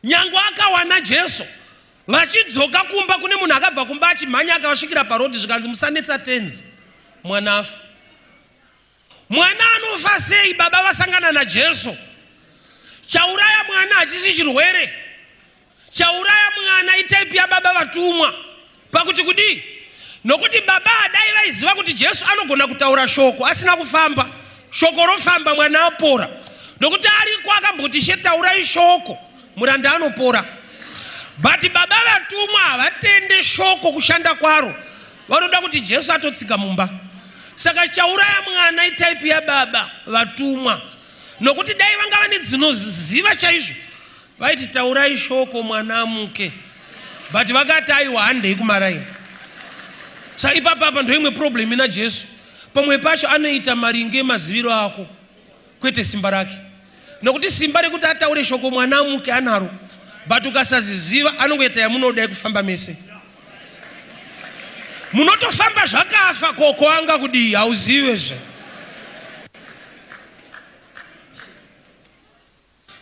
Nyangwe akawana Jesu vachidzoka kumba kune munhu akabva kumba achimhanya akavasvikira parodi zvikanzi musanetsa tenzi mwana afa. Mwana anofa sei baba vasangana naJesu? Chauraya mwana hachisi chirwere. Chauraya mwana itype yababa vatumwa. Pakuti kudii? Nokuti baba adai vaiziva kuti Jesu anogona kutaura shoko asina kufamba. Shoko rofamba mwana apora. Nokuti ariko akamboti Ishe taurai shoko muranda anopora. But baba vatumwa havatende shoko kushanda kwaro. Vanoda kuti Jesu atotsika mumba. Saka chauraya mwana itype yababa vatumwa. Nokuti dai vanga vane dzinoziva chaizvo vaiti taurai shoko mwana amuke but vakati aiwa handei kumaraini sa ipapa apa ndoimwe problem ina jesu pamwe pacho anoita maringe maziviro ako kwete simba rake nokuti simba rekuti ataure shoko mwana amuke anaro but ukasaziziva anongoita yamunoda yekufamba mese munotofamba zvakafa koko anga kudii hauzive zve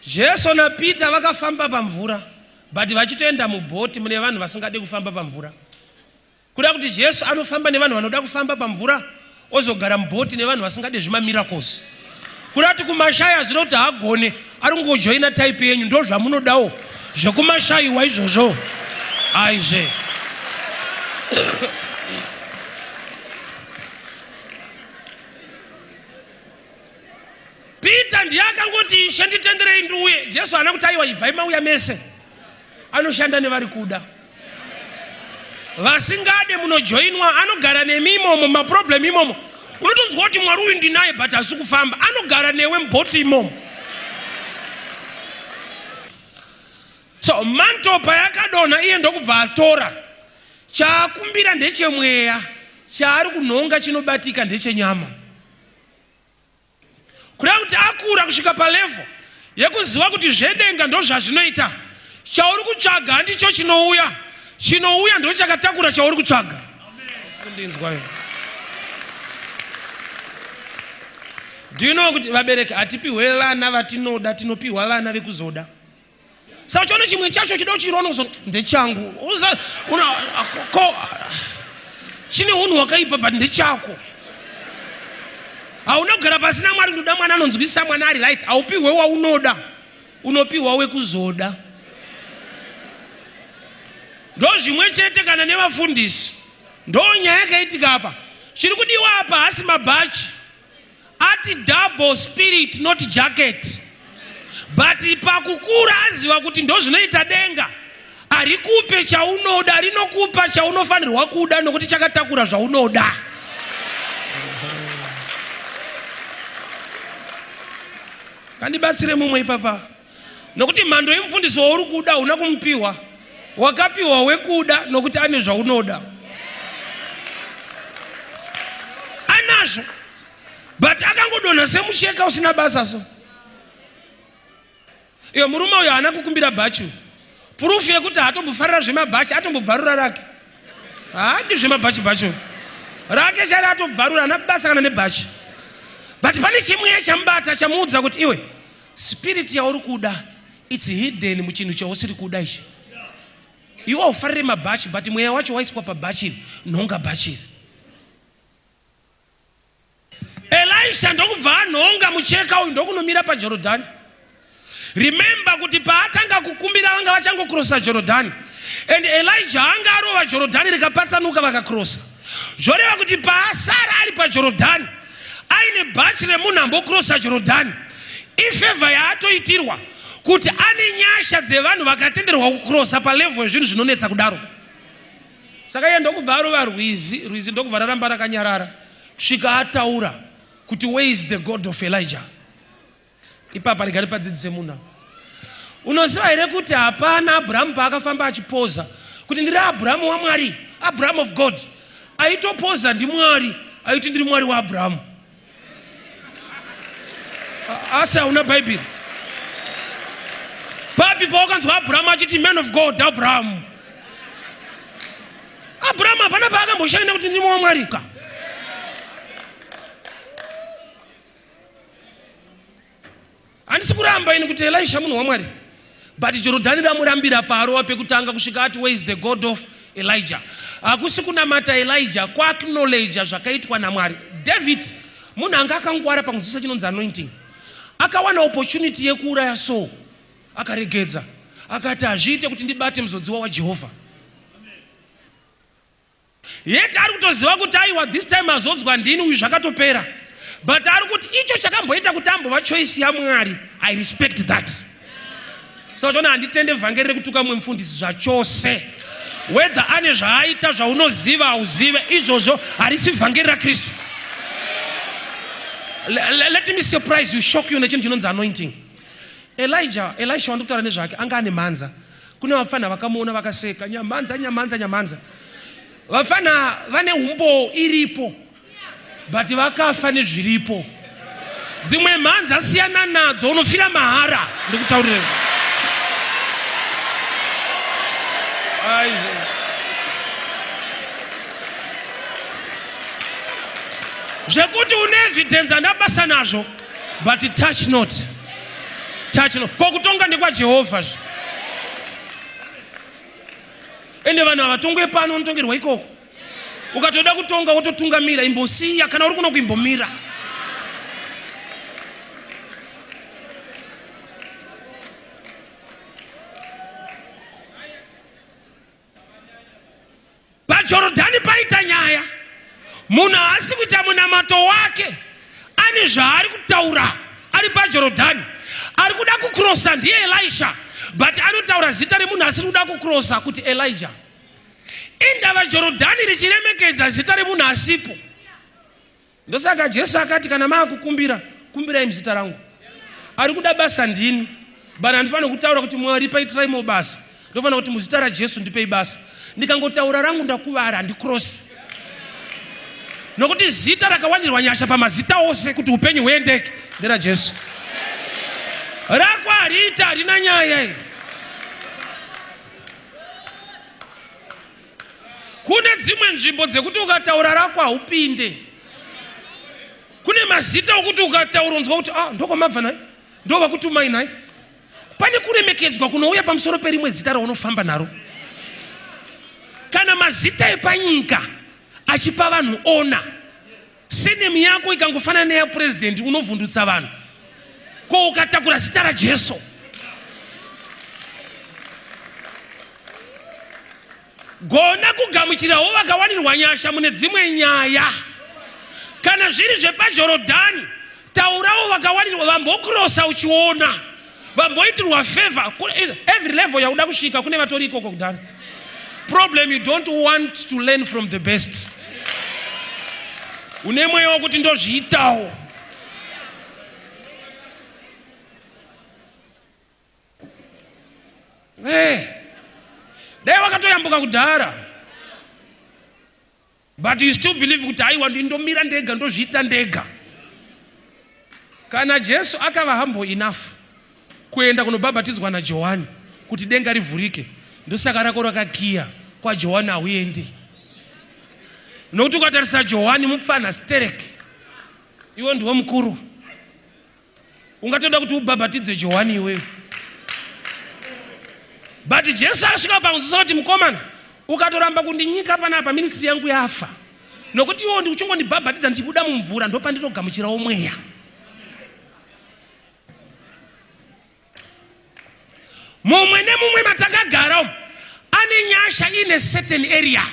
Jesu naPeter vakafamba pamvura but vachitoenda mubhoti mune vanhu vasingade kufamba pamvura. Kuda kuti Jesu anofamba nevanhu vanoda kufamba pamvura ozogara mubhoti nevanhu vasingade zvemamiracles. Kuda kuti kumashaya zvino kuti haagone ari kungojoina type yenyu ndozvamunodawo zvekumashayiwa izvozvo aizve. Peter ndiye akangoti Ishe nditenderei ndiuye. Jesu haana kuti aiwa ibvai mauya mese. Anoshanda nevari kuda. Vasingade munojoinwa anogara nemi imomo maproblem imomo. Unotonzwa kuti Mwari uyu ndinaye but hasi kufamba. Anogara newe mubhoti imomo. So manto payakadonha iye ndokubva atora. Chaakumbira ndechemweya, chaari kunhonga chinobatika ndechenyama. Kureva kuti akura kusvika palevel yekuziva kuti zvedenga ndozvazvinoita. Chauri kutsvaga handicho chinouya, chinouya ndochakatakura chauri kutsvaga. Kundinzwa iwe. Do you know kuti vabereki hatipihwe vana vatinoda, tinopihwa vana vekuzoda. Saka uchiona chimwe chacho chida uchirona kuzo ndechangu. Uza una ko chine unhu hwakaipa but ndechako. Hauna kugara pasina Mwari ndoda mwana anonzwisisa mwana ari right. Haupihwe waunoda. Unopihwa wekuzoda. Ndozvimwe chete kana nevafundisi. Ndo nyaya yakaitika apa. Chiri kudiwa apa hasi mabhachi. Ati double spirit not jacket but pakukura aziva kuti ndozvinoita denga harikupe chaunoda rinokupa chaunofanirwa kuda nokuti chakatakura zvaunoda. Kandibatsire mumwe ipapa nokuti mhando yemufundisi wauri kuda hauna kumupiwa wakapiwa wekuda nokuti ane zvaunoda anazvo but akangodonha semucheka usina basa so iyo murume uyo haana kukumbira bhachi purufu yekuti haatombofarira zvemabhachi atombobvarura rake haadi zvemabhachi bhachi rake chari atobvarura haana basa kana nebhachi but pane chimweya chamubata chamuudza kuti iwe Spirit yauri kuda it's hidden muchinhu chausiri kuda ichi. Iwe haufarire mabhachi but mweya wacho waiswa pabhachi iri, nhonga bhachi iri. Elisha ndokubva anhonga mucheka uyu ndokunomira paJorodhani. Remember kuti paatanga kukumbira vanga vachangokrosa Jorodhani and Elijah anga arova Jorodhani rikapatsanuka vakakrosa. Zvoreva kuti paasara ari paJorodhani aine bhachi remunhu ambokrosa Jorodhani ifevha yaatoitirwa kuti ane nyasha dzevanhu vakatenderwa kukrosa palevho yezvinhu zvinonetsa kudaro. Saka iye ndokubva arova rwizi, rwizi ndokubva raramba rakanyarara kusvika ataura kuti where is the God of Elijah? Ipapa rega ripadzidzise munhu apa. Unoziva here kuti hapana Abrahamu paakafamba achipoza kuti ndiri Abrahamu waMwari, Abraham of God. Aitopoza ndiMwari, aiti ndiri Mwari waAbrahamu. Asi hauna Bhaibheri. Papi pawakanzwa Abrahamu achiti man of God Abrahamu? Abrahamu hapana paakamboshaina kuti ndiri waMwari ka. Handisi kuramba ini kuti Elisha munhu waMwari. But Jorodhani ramurambira paarova pekutanga kusvika ati where is the God of Elijah. Hakusi kunamata Elijah, kuacknowledge zvakaitwa naMwari. David munhu anga akangwara pakunzwisisa chinonzi anointing. Akawana opportunity yekuuraya Saul, akaregedza. Akati hazviite kuti ndibate muzodziwa waJehovha. Yet ari kutoziva kuti aiwa this time azodzwa ndini uyu zvakatopera. But ari kuti icho chakamboita kuti ambova choice yaMwari, I respect that. So chona handitende vhangeri rekutuka mumwe mufundisi zvachose. Whether ane zvaaita zvaunoziva hauzive, izvozvo harisi vhangeri raKristu. Let me surprise you, shock you nechinhu chinonzi anointing. Elijah, Elisha wandikutaura nezvake anga ane mhanza. Kune vapfana vakamuona vakaseka, nyamhanza, nyamhanza, nyamhanza. Vapfana vane umbowo iripo, but vakafa nezviripo. Dzimwe mhanza siyana nadzo, unofira mahara. Ndikutaurire. Zvekuti une evidence handina basa nazvo, but touch not. Touch not. Ko kutonga ndekwaJehovha zve. Ende vanhu havatongwe pano, unotongerwa ikoko. Ukatoda kutonga wototungamira, imbosiya kana uri kuno kuimbomira. PaJorodhani paita nyaya, munhu haasi kuita munamato wake, ane zvaari kutaura ari paJorodhani. Ari kuda kukrosa ndiye Elisha, but anotaura zita remunhu asiri kuda kukrosa kuti Elijah. Indava Jorodhani richiremekedza zita remunhu asipo. Ndosaka Jesu akati kana maakukumbira, kumbirai muzita rangu. Ari kuda basa ndini, but handifaniri kutaura kuti Mwari paitirai mo basa. Ndofanira kuti muzita raJesu ndipei basa. Ndikangotaura rangu ndakuvara, handikrosi. Nokuti zita rakawanirwa nyasha pamazita ose kuti upenyu huendeke nderaJesu. Rako hariita, harina nyaya iri. Kune dzimwe nzvimbo dzekuti ukataura rako haupinde. Kune mazita okuti ukataura unzwa kuti ah, ndokwamabva nhai, ndovakutumai nhai. Pane kuremekedzwa kunouya pamusoro perimwe zita raunofamba naro. Kana mazita epanyika achipa vanhu ona, senemu yako ikangofanana neyapurezidendi unovhundutsa vanhu. Ko ukatakura zita raJesu? Gona kugamuchirawo vakawanirwa nyasha mune dzimwe nyaya. Kana zviri zvepaJorodhani, taurawo vakawanirwa vambokrosa uchiona, vamboitirwa favor. Every level yauda kusvika kune vatori ikoko kudhara. Problem, you don't want to learn from the best. Une mweya wekuti ndozviitawo. Hey, dai wakatoyambuka kudhara, but you still believe kuti aiwa ndomira ndega, ndozviita ndega. Kana Jesu akava humble enough kuenda kunobhabhatidzwa naJohani kuti denga rivhurike, ndosaka rako rakakiya kwaJohani hauendi. Nokuti ukatarisa Johani mupfana sterek, iwe ndiwe mukuru. Ungatoda kuti ubhabhatidze Johani iwewe. But Jesu asvika pakunzwisa kuti mukomana, ukatoramba kundinyika panapa ministry yangu yafa. Nokuti iwe uchingondibhabhatidza ndichibuda mumvura ndopandinogamuchirawo mweya. Mumwe nemumwe matakagara umu ane nyasha in a certain area.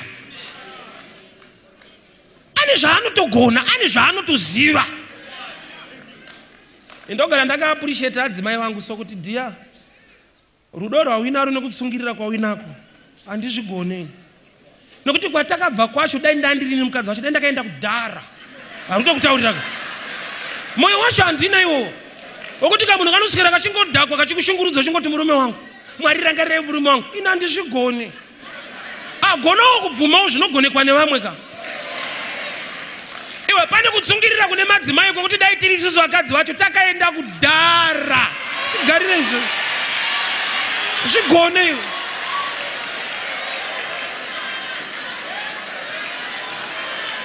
Ane zvaanotogona, ane zvaanotoziva. Ndogara ndakaappreciate adzimai vangu sokuti dear, rudo rwauinaro nekutsungirira kwauinako handizvigone. Nokuti kwatakabva kwacho dai ndandirini mukadzi wacho dai ndakaenda kudhara. Harutokutaurira. Moyo wacho handina iwowo. Wokuti kamunhu kanoswera kachingodhakwa kachikushungurudza uchingoti murume wangu. Mwari rangarirai murume wangu. Ini handizvigone. Agonawo kubvumawo zvinogonekwa nevamwe ka. Iwe pane kutsungirira kune madzimai kwekuti dai tiri isusu vakadzi vacho takaenda kudhara. Tigarire izvo. Zvigone iwe.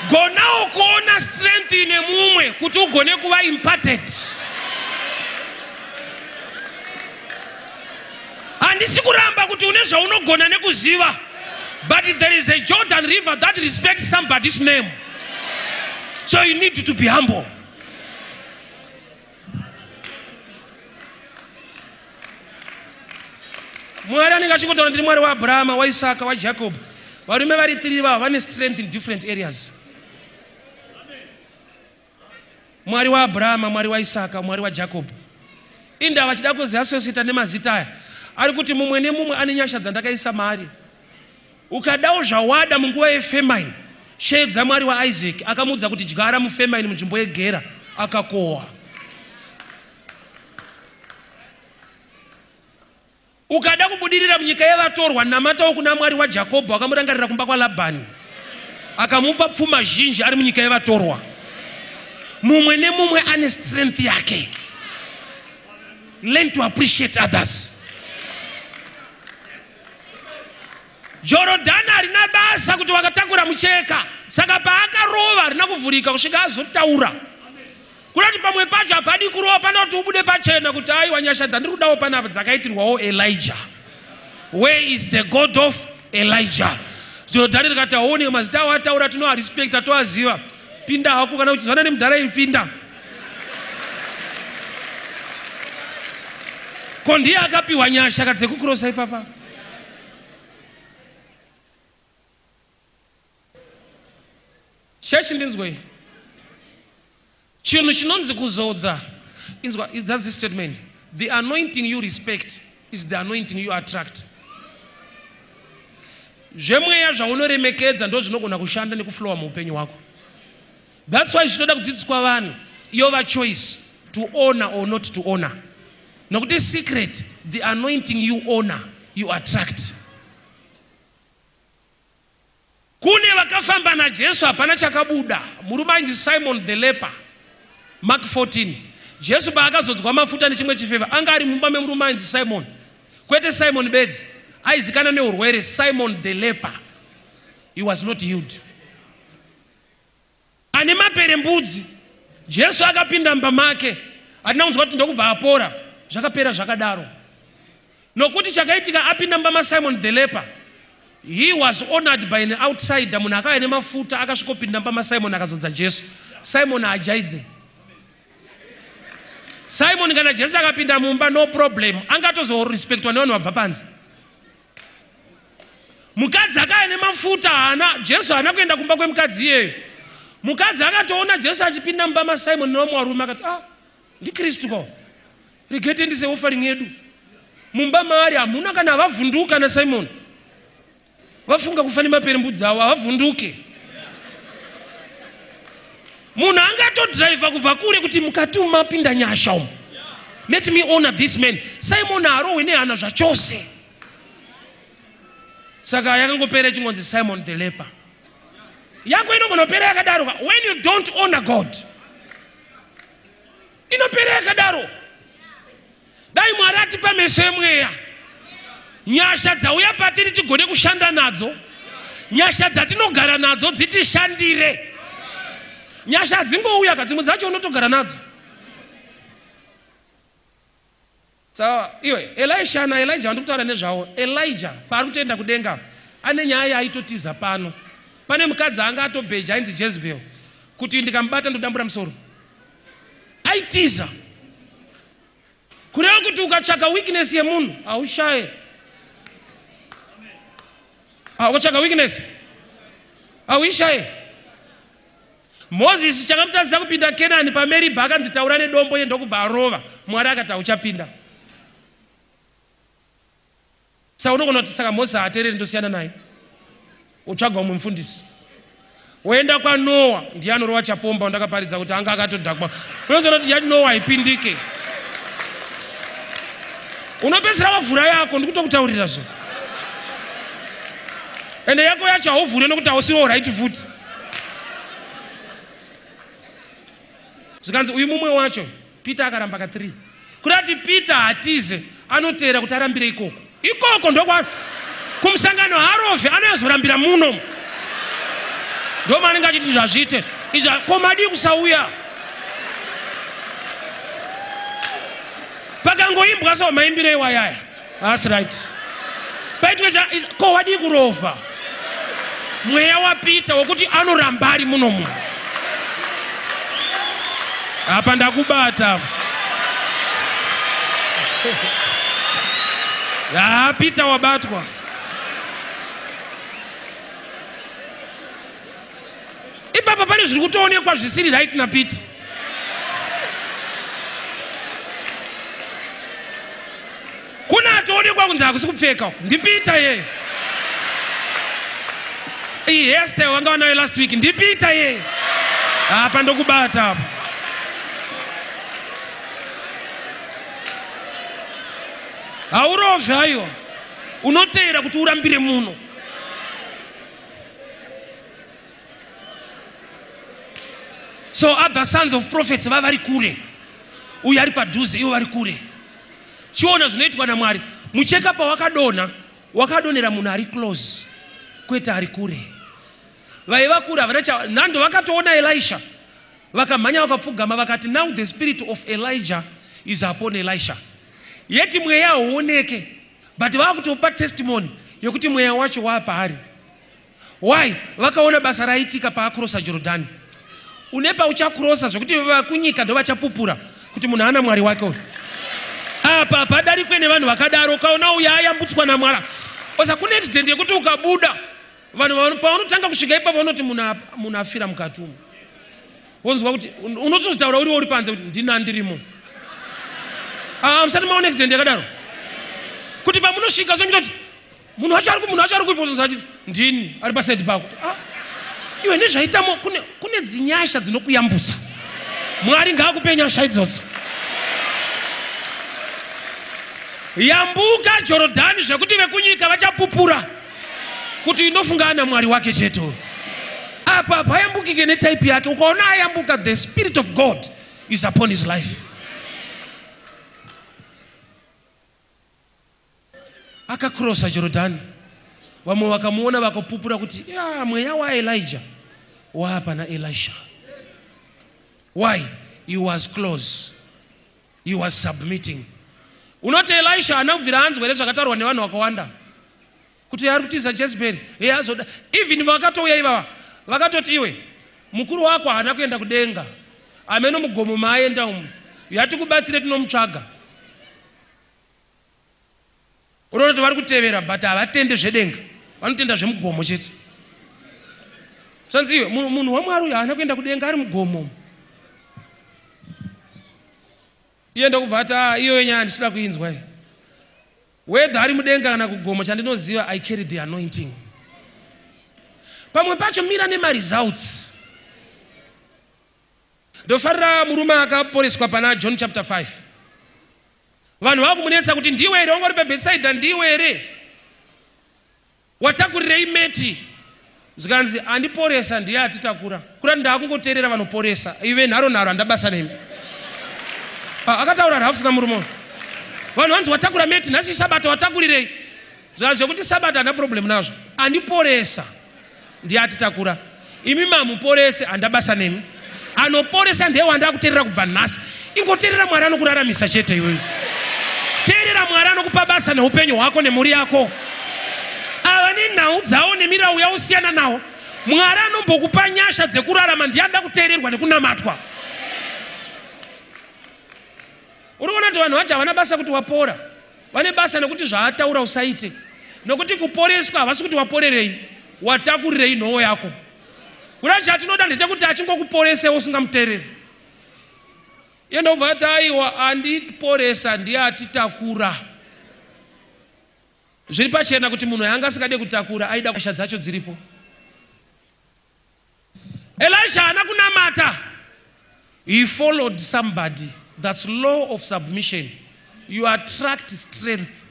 Gonawo kuona strength ine mumwe kuti ugone kuva imparted. Handisi kuramba kuti une zvaunogona nekuziva, but there is a Jordan River that respects somebody's name, so you need to be humble. Mwari anenge achingotaura, ndiri Mwari waAbrahama, waIsaka, waJacob. Varume vari three vavo vane strength in different areas. Mwari waAbrahama, Mwari waIsaka, Mwari waJacob. Indava vachida kuziassociata nemazita aya? Ari kuti mumwe nemumwe ane nyasha dzandakaisa maari. Ukadawo zvawada munguva yefamine, sheedza Mwari waIsaac, akamuudza kuti dyara mufamine munzvimbo yegera, akakohwa. Ukada kubudirira munyika yevatorwa, namatawo kuna Mwari waJakobho, akamurangarira kumba kwaLabhani, akamupa pfuma zhinji ari munyika yevatorwa. Mumwe nemumwe ane strength yake. Learn to appreciate others. Jorodhani harina basa kuti wakatakura mucheka, saka paakarova harina kuvhurika kusvika azotaura. Kuda kuti pamwe pacho hapadi kurova, panoda kuti ubude pachena kuti aiwa, nyasha dzandiri kudawo panapa dzakaitirwawo Elijah. Where is the God of Elijah? Jorodhani rikati, aone mazita awo ataura, tinoarespekta, toaziva, pinda hako. Kana uchizvana nemudhara iri, pinda. Ko ndiye akapiwa nyasha kadzekukurosa ipapa. Chechi, ndinzwei. Chinhu chinonzi kuzodza, inzwa, is that's this statement: the anointing you respect is the anointing you attract. Zvemweya zvaunoremekedza ndo zvinogona kushanda nekuflowa muupenyu hwako. That's why zvitoda kudzidziswa vanhu, yova choice to honor or not to honor, nokuti secret, the anointing you honor, you attract. Kune vakafamba naJesu, hapana chakabuda. Murume ainzi Simon the leper, Mark 14. Jesu paakazodzwa mafuta nechimwe chifeva, anga ari mumba memurume ainzi Simon. Kwete Simon bedzi, aizikana neurwere, Simon the leper. He was not healed, ane maperembudzi. Jesu akapinda mumba make, hatina kunzwa kuti ndokubva apora. Zvakapera zvakadaro, nokuti chakaitika, apinda mumba maSimon the leper, he was honored by an outsider. Munhu akauya nemafuta, akasvikopinda mumba maSimon, akazodza Jesu. Simon haajaidze Simon. Kana Jesu akapinda mumba, no problem, angatozorespectwa nevanhu vabva panze. Mukadzi akauya nemafuta, haana, Jesu haana kuenda kumba kwemukadzi iyeyo. Mukadzi akatoona Jesu achipinda mumba maSimon nevamwe varume, akati, "Ah, ndiKristu ko, regai tiendise offering yedu." Mumba maari hamuna kana havavhunduka naSimon. Vafunga kufa nemaperembudzi avo, havavhunduke. Munhu angatodhiraivha kubva kure kuti mukati umu mapinda nyasha umu, let me honor this man. Simon harohwe nehana zvachose. Saka yakangopera ichingonzi Simon the leper. Yako inongonopera yakadaro when you don't honor God. Inopera yakadaro. Dai Mwari atipa meso emweya, nyasha dzauya patiri tigone kushanda nadzo, nyasha dzatinogara nadzo dzitishandire. Nyasha hadzingouya ka, dzimwe dzacho unotogara nadzo. Saka iwe, Elisha naElijah vandiri kutaura nezvavo, Elijah paari kutoenda kudenga ane nyaya yaaitotiza pano. Pane mukadzi anga atobheja ainzi Jezebel, kuti ndikamubata ndodambura musoro. Aitiza. Kureva kuti ukatsvaka weakness yemunhu haushaye. Ah, ukatsvaka weakness hauishaye. Mozisi chakamutadzisa kupinda Kenani, paMeribha akanzi taura nedombo, iye ndokubva arova. Mwari akati hauchapinda. Saka unogona kuti, saka Mozisi haateereri, ndosiyana naye. Utsvaga umwe mufundisi, woenda kwaNoa, ndiye anorova chapomba wandakaparidza kuti anga akatodhakwa. Unozoona kuti yaNoa haipindike. Unopedzisira wavhura yako. Ndikutokutaurira zve, ende yako yacho hauvhure nokuti hausiwo right futi. Zvikanzi uyu mumwe wacho Peter akaramba ka3. Kuda kuti Peter hatize, anoteera kuti arambire ikoko. Ikoko ndokwa kumusangano harovhe, anoyazorambira muno. Ndomaanenge achiti zvazviite izvi, ko madii kusauya? Pakangoimbwa so, maimbiro iwayaya. That's right. Paitwe cha ko wadii kurova mweya waPeter wokuti anoramba ari muno muno. Apa ndakubata. Ah, Peter wabatwa. Ipapa pane zviri kutoonekwa zvisiri right naPeter. Kuna atoonekwa kunzi hakusi kupfeka ndiPeter yeye. Iyi hairstyle vanga vanayo last week ndiPeter yeye. Apa ndokubata apa. Haurovhi aiwa, unoteera kuti urambire muno. So other sons of prophets vavari kure, uyu ari padhuze, ivo vari kure. Chiona zvinoitwa naMwari. Mucheka pawakadonha, wakadonhera munhu ari close, kwete ari kure. Vaiva kure havana cha nhando, vakatoona Elisha vakamhanya vakapfugama vakati now the spirit of Elijah is upon Elisha. Yeti mweya hauoneke, but vakutopa testimony yokuti mweya wacho waapaari. Why? Vakaona basa raitika paakrosa Jorodhani. Une pauchakrosa zvekuti vakunyika ndovachapupura kuti munhu ana Mwari wake uyu. Apa padarikwe nevanhu vakadaro, ukaona uyu ayambutswa naMwari. Osa kune accident yekuti ukabuda vanhu pavanotanga kusvika ipapo vanoti munhu afira mukati umu. Wonzwa kuti unotozvitaura uriwo uri panze kuti ndina ndirimo. Ah, musati maona accident yakadaro. Kuti pamunosvika so mutoti munhu wacho ari munhu wacho ari kuipo wozonzwa achiti ndini ari paside pako. Ah, iwe nezvaitamo kune dzinyasha dzinokuyambusa. Mwari ngaakupe nyasha idzodzo. Yambuka Jorodhani zvekuti vekunyika vachapupura kuti inofunga ana Mwari wake chete uyu. Apa payambukike netype yake. Ukaona ayambuka, the spirit of God is upon his life. Akakrosa Jorodhani, vamwe vakamuona vakapupura kuti ya mweya waElijah waapa naElisha. Why? He was close. He was submitting. Unoti Elisha haana kubvira anzwa here zvakataurwa nevanhu vakawanda kuti ari kutiza Jezebel? Iye azoda. Even vakatouya ivava vakatoti iwe mukuru wako haana kuenda kudenga, ameno mugomo maaenda umu, yatikubatsire tinomutsvaga. Unoona kuti vari kutevera but havatende zvedenga, vanotenda zvemugomo chete. Zvanzi iwe munhu waMwari uyu haana kuenda kudenga, ari mugomo. Iye ndokubva ati ah, iyoyo nyaya ndichida kuinzwa iyi. Whether ari mudenga kana kugomo, chandinoziva I carry the anointing. Pamwe pacho mira nemaresults. Ndofarira murume akaporeswa pana John chapter 5. Vanhu vakumunetsa kuti ndiwe here wanga uri paBethsaida, ndiwe here watakurirei meti? Zvikanzi andiporesa ndiye atitakura. Kurati ndakungoteerera vanoporesa, ive nharo nharo handabasa nemi. Akataura rafu kamurume uyu. Vanhu vanzi watakura meti nhasi sabata watakurirei? Zvanzi zvekuti sabata handina problem nazvo, andiporesa ndiye atitakura. Imi mamuporese handabasa nemi. Anoporesa ndiye wandakuteerera kubva nhasi. Ingoteerera Mwari anokuraramisa chete iwewe. Teerera Mwari anokupa basa neupenyu hwako nemhuri yako. Ava nenhau dzavo nemirau yausiyana nawo. Mwari anombokupa nyasha dzekurarama ndiye anoda kuteererwa nekunamatwa. Uri kuona kuti vanhu vacho havana basa kuti wapora. Vane basa nekuti zvaataura usaite. Nokuti kuporeswa havasi kuti waporerei, watakurirei nhowo yako. Kuda chatinoda ndechekuti achingokuporese usingamuteereri. Iye ndobva ati aiwa andiporesa ndiye atitakura. Zviri pachena kuti munhu anga asingade kutakura aida nyasha dzacho dziripo. Elisha haana kunamata. He followed somebody. That's law of submission. You attract strength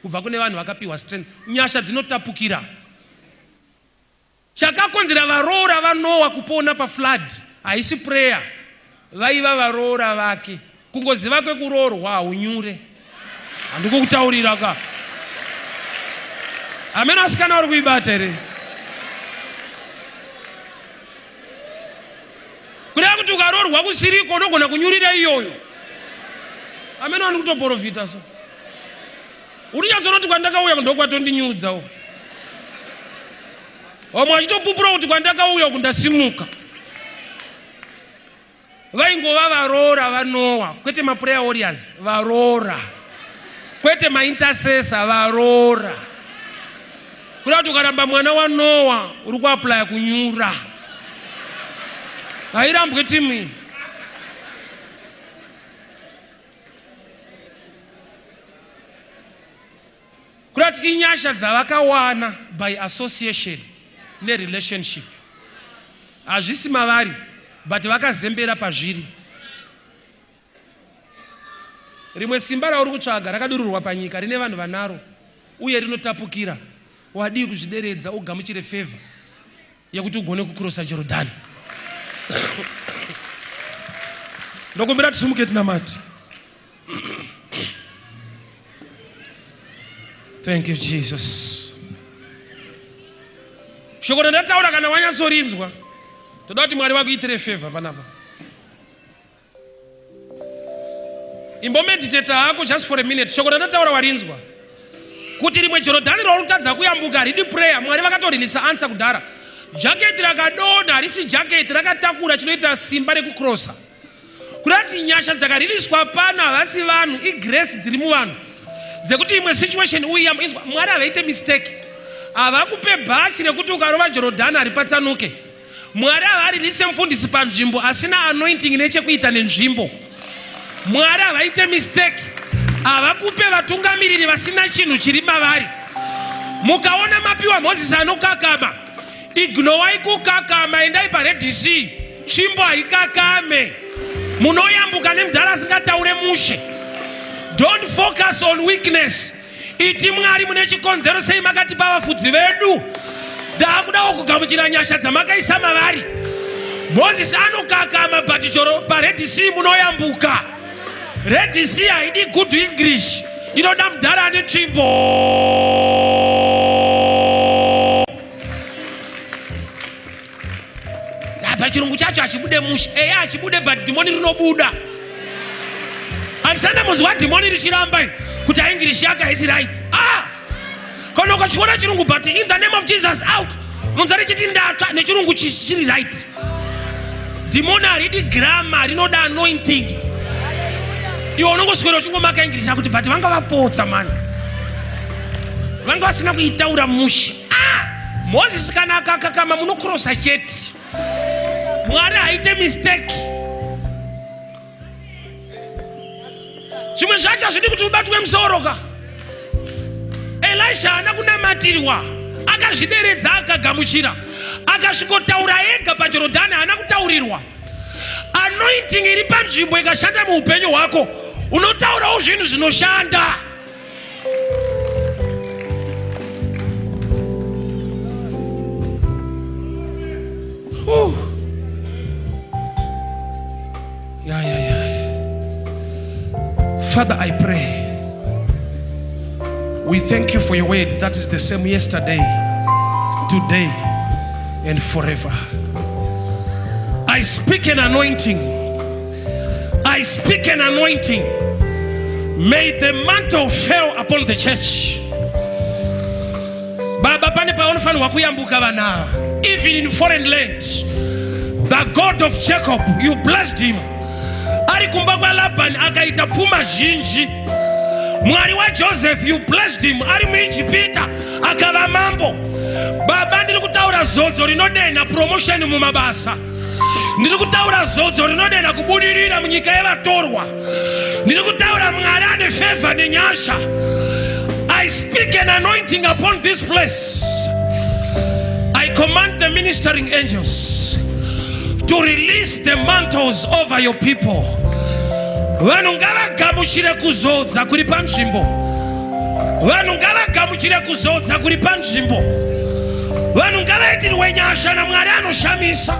kubva kune vanhu vakapiwa strength. Nyasha dzinotapukira. Chakakonzera varoora vaNoah kupona paflood haisi prayer. Vaiva varoora vake. Kungoziva kwekuroorwa haunyure. Handikukutaurira ka. Ameno asikana uri kuibata here? Kureva kuti ukaroorwa kusiriko unogona kunyurira iyoyo. Ameno andikutoprofita so. Uri nyatsonoti kwandakauya ndokwatondinyudzawo. Vamwe vachitopupura kuti kwandakauya uku ndasimuka. Vaingova varoora vaNoa, kwete maprayer warriors, varoora. Kwete maintercessor, varoora. Kuda kuti ukaramba mwana waNoa uri kuaplya kunyura. Hairambwe timu iyi. Kuda kuti inyasha dzavakawana by association nerelationship. Hazvisi mavari but vakazembera pazviri. Rimwe simba rauri kutsvaga rakadururwa panyika rine vanhu vanaro uye rinotapukira. Wadii kuzvideredza ugamuchire favor yekuti ugone kukurosa Jorodhani. Ndokumbira tisimuke tinamate. Thank you Jesus. Shoko randataura kana wanyatsorinzwa toda kuti Mwari vakuitire favor panapa. Imbomeditata hako just for a minute. Shoko randataura warinzwa kuti rimwe Jorodhani rauri kutadza kuyambuka haridi prayer. Mwari vakatorilisa answer kudhara. Jaketi rakadonha harisi jaketi rakatakura chinoita simba rekucrossa. Kuda kuti nyasha dzakariliswa pano havasi vanhu, igrace dziri muvanhu dzekuti imwe situation uiyamba inzwa. Mwari havaite mistake, havakupe bhachi rekuti ukarova Jorodhani haripatsanuke. Mwari havarilise mufundisi panzvimbo asina anointing nechekuita nenzvimbo. Mwari havaite mistake, havakupe vatungamiriri vasina chinhu chiri mavari. Mukaona mapiwa Mozisi anokakama, Ignowai kukakama, endai paRed Sea, tsvimbo haikakame. Munoyambuka nemudhara asingataure mushe. Don't focus on weakness. Iti Mwari mune chikonzero sei makatipa vafudzi vedu. Ndakudawo kugamuchira nyasha dzamakaisa mavari. Moses anokakama but choro paRed Sea munoyambuka. Red Sea haidi good English, inoda mudhara ane tsvimbo. Apa chirungu chacho hachibude mushe. Eya hachibude but dhimoni rinobuda. Handisanda munzwa dhimoni richiramba kuti aingirishi yake haisi right. Ah! Kana ukachiona chirungu but in the name of Jesus out. Munzwa richiti ndatsva nechirungu chiri right. Dhimoni haridi grammar rinoda anointing. Iwe unongoswera uchingomaka English akuti but vanga vapotsa mani. Vanga vasina kuitaura mushe. Ah! Moses kana akakakama munokrosa chete. Mwari haite mistake. Zvimwe zvacho hazvidi kuti ubatwe musoro ka. Elisha haana kunamatirwa, akazvideredza akagamuchira, akasvikotaura ega paJorodhani, haana kutaurirwa. Anointing iri panzvimbo ikashanda muupenyu hwako, unotaurawo zvinhu zvinoshanda. Yeah, yeah, yeah. Father, I pray. We thank you for your word that is the same yesterday, today, and forever. I speak an anointing. I speak an anointing. May the mantle fall upon the church. Baba, pane paunofanirwa kuyambuka vanhu ava. Even in foreign lands. The God of Jacob, you blessed him. Ari kumba kwaLabani akaita pfuma zhinji. Mwari waJoseph, you blessed him. Ari muIjipita akava mambo. Baba, ndiri kutaura zodzo rinodenha promotion mumabasa. Ndiri kutaura zodzo rinodenha kubudirira munyika yevatorwa. Ndiri kutaura Mwari ane favor nenyasha. I speak an anointing upon this place. I command the ministering angels to release the mantles over your people. Vanhu ngavagamuchire kuzodza kuri panzvimbo. Vanhu ngavagamuchire kuzodza kuri panzvimbo. Vanhu ngavaitirwe nyasha naMwari anoshamisa.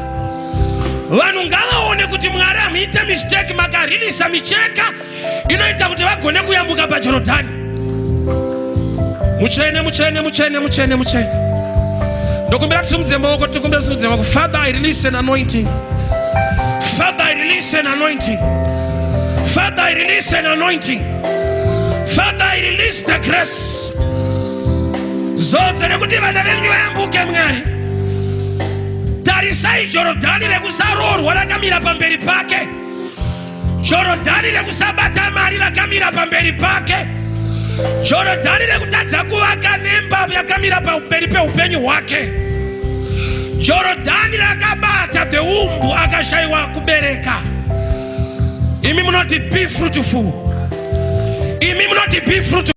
Vanhu ngavaone kuti Mwari hamuite mistake, makarilisa micheka inoita kuti vagone kuyambuka paJorodhani. Mutsvene, mutsvene, mutsvene, mutsvene, mutsvene. Ndokumbira tisimudze maoko, tikumbira tisimudze maoko. Father, I release an anointing. Father, I release an anointing. Father, I release an anointing. Father, I release the grace. Zodzo rekuti vana venyu vayambuke, Mwari. Tarisai Jorodhani rekusaroorwa rakamira pamberi pake, Jorodhani rekusabata mari rakamira pamberi pake, Jorodhani rekutadza kuvaka nemba yakamira pamberi peupenyu hwake, Jorodhani rakabata the womb, akashayiwa kubereka. Imi munoti, "Be fruitful." Imi munoti, "Be fruitful."